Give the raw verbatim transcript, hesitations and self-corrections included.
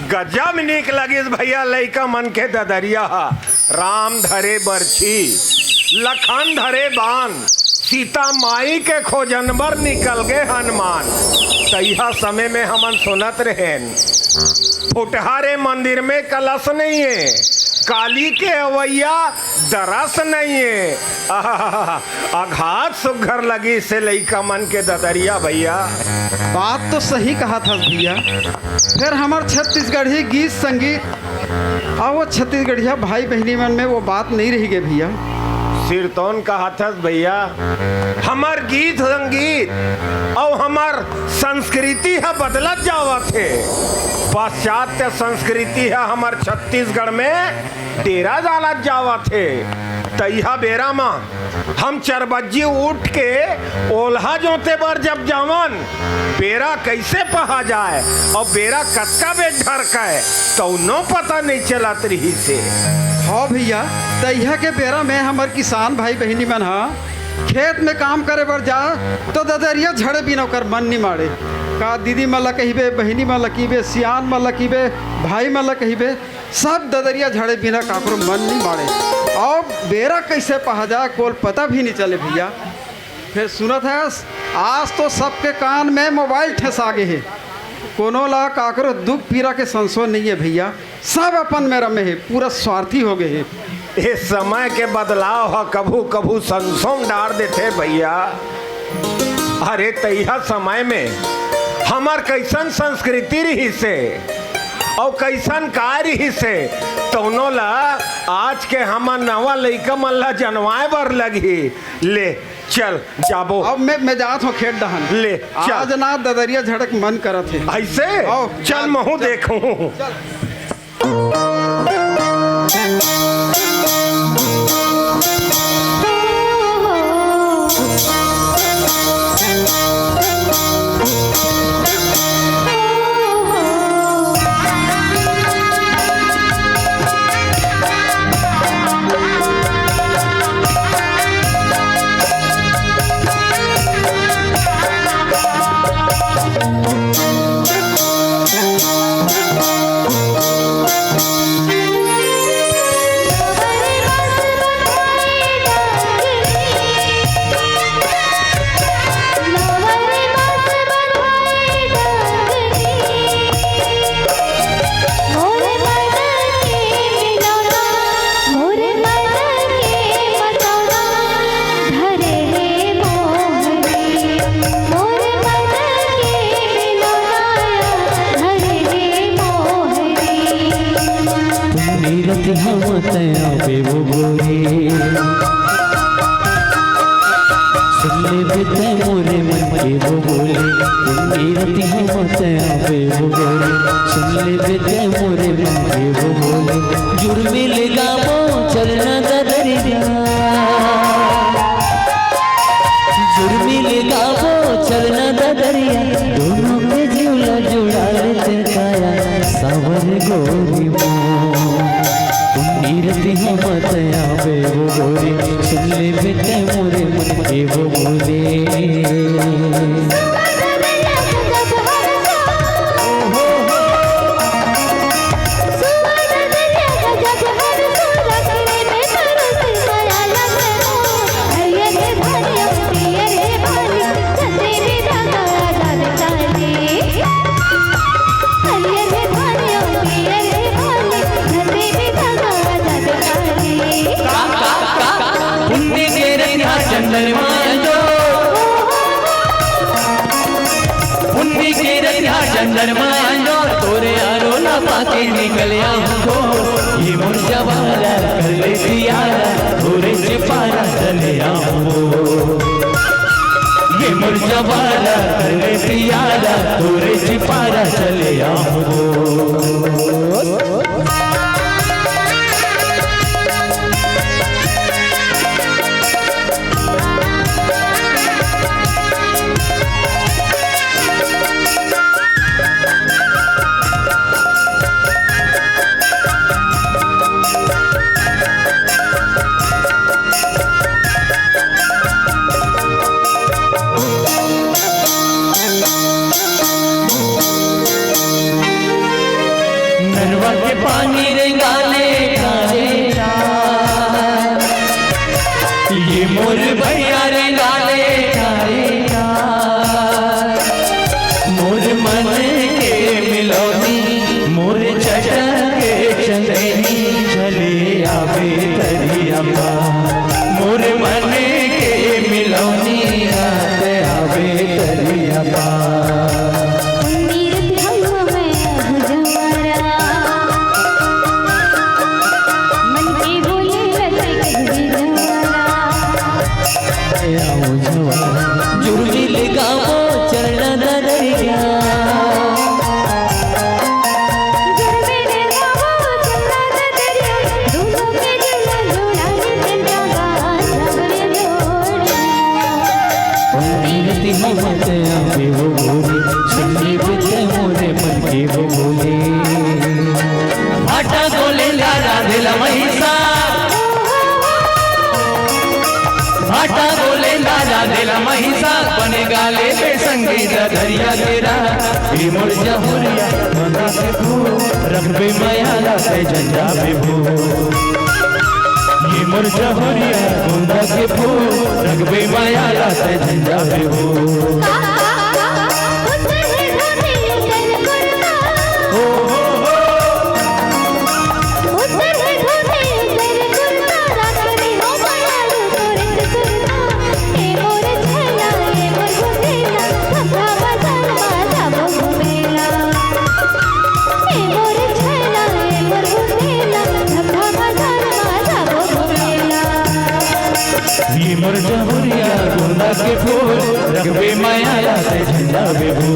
गजब नीक लगिस भैया, लइका मन के ददरिया ह। राम धरे बरछी, लखन धरे बान, सीता माई के खोजन बर निकल गे हनुमान। तइहा समय में हमन सुनत रहेन, फुटहा रे मंदिर में कलश नइये, काली के अवइया दरस नइये। आहा, अघात सुघर लगिस हे लइका मन के ददरिया भैया। बात तो सही कहत हस भैया। फेर हमर छत्तीसगढ़ी गीत संगीत अउ वो छत्तीसगढ़िया भाई बहिनी मन में वो बात नइ रहि गे भैया। सिरतोन कहत हस भैया, हमर गीत संगीत अउ हमर संस्कृति ह बदलत जावत हे। पाश्चात्य संस्कृति ह हमर छत्तीसगढ़ में डेरा डालत जावत हे। तइहा बेरा म हम चरबज्जी उठ के ओलहा जोते बर जब जावन, बेरा कइसे पहा जाय अउ बेरा कतका बेर ढरकय, तउनो पता नइ चलत रिहिस हे। हव भैया, तइहा के बेरा में हमर किसान भाई बहिनी मन ह खेत में काम करे बर जा, तो ददरिया झड़े बिना ओकर मन नइ माड़े। का दीदी मन ला कहिबे, बहिनी मन ला कहिबे, सियान मन ला कहिबे, भाई मन ला कहिबे, सब ददरिया झड़े बिना काकरो मन नइ माड़े। अउ बेरा कइसे पहा जाय, कोल पता भी नइ चले भैया। फेर सुनत हस, आज तो सबके कान में मोबाइल ठेसा गे हे, कोनो ला काकरो दुख पीरा के संसो नइये भैया। सब अपन में रमे हे, पूरा स्वार्थी हो गे हे। ए समय के बदलाव ह कभू कभू संसो म डार देथे भैया। अरे, तइहा समय में हमर कइसन संस्कृति रिहिस हे अउ कइसन काय रिहिस हे, तउनो ला आज के हमर नवा लइका मन ला जनवाय बर लगही। ले, चल, जाबो। अब मैं, मैं जात हंव खेत डहन। ले, चल। आज ना ददरिया झड़े के मन करत हे। अइसे? आओ, चल, चल, महूं चल। देखहूं। चल। पुन्नी रतिहा मत आबे वो गोरी, सुन लेबे तैं मोरे मन के वो बोली। पुन्नी रतिहा मत आबे वो गोरी, सुन लेबे तैं मोरे मन के वो बोली। जुर्मी ले गाबो चल ना ददरिया, जुर्मी ले गाबो चल ना ददरिया, दूनों के जीव ला जुड़ा लेते काया, साँवर गोरी मोर। पुन्नी रतिहा मत आबे वो गोरी, सुन लेबे तैं मोरे मन के वो बोली। पुन्नी के रतिहा चंद्रमा जो, पुन्नी के रतिहा चंद्रमा जो, तोरे आरो ला पाके निकल आऊं गो। ये मोर जवारा कर ले प्यारा, तोरे चिपारा चले आऊं गो। ये मोर जवारा कर ले प्यारा, तोरे चिपारा चले आऊं गो। के पानी रेंगाले काले का, ये मोर भैया रेंगाले काले का। मोर मन के मिलौनी, मोर चटक के चंदैनी, चले आवे तरिया पार। मोर मन के मिलौनी, आते आवे तरिया पार। उम्मीद थमा मैं हूँ जवारा। मन के बोले लगे कह दे जवारा। आओ जवारा। जुर्मी ले गावो चरना दरिया। जुर्मी ले गावो चरना दरिया। दोनों के दिल जोड़ा ने तेरा गान हमरे जोड़ा। उम्मीद थमा मैं हूँ जवारा। संदीप जय मोरे मन के वो बोले। भाटा गोले ला राधेला महिसा, भाटा गोले ला राधेला महिसा, बने गाले पे संगीत दरिया तेरा। ये मोर जहुरिया गोंदा के फूल, रखबे मया ला ते झंडा पे भू। ये मोर जहुरिया गोंदा के फूल, रखबे मया ला ते झंडा पे भू। ये मोर जहुरिया गोंदा के फूल, रखबे मया ला ते झंडा पे भू।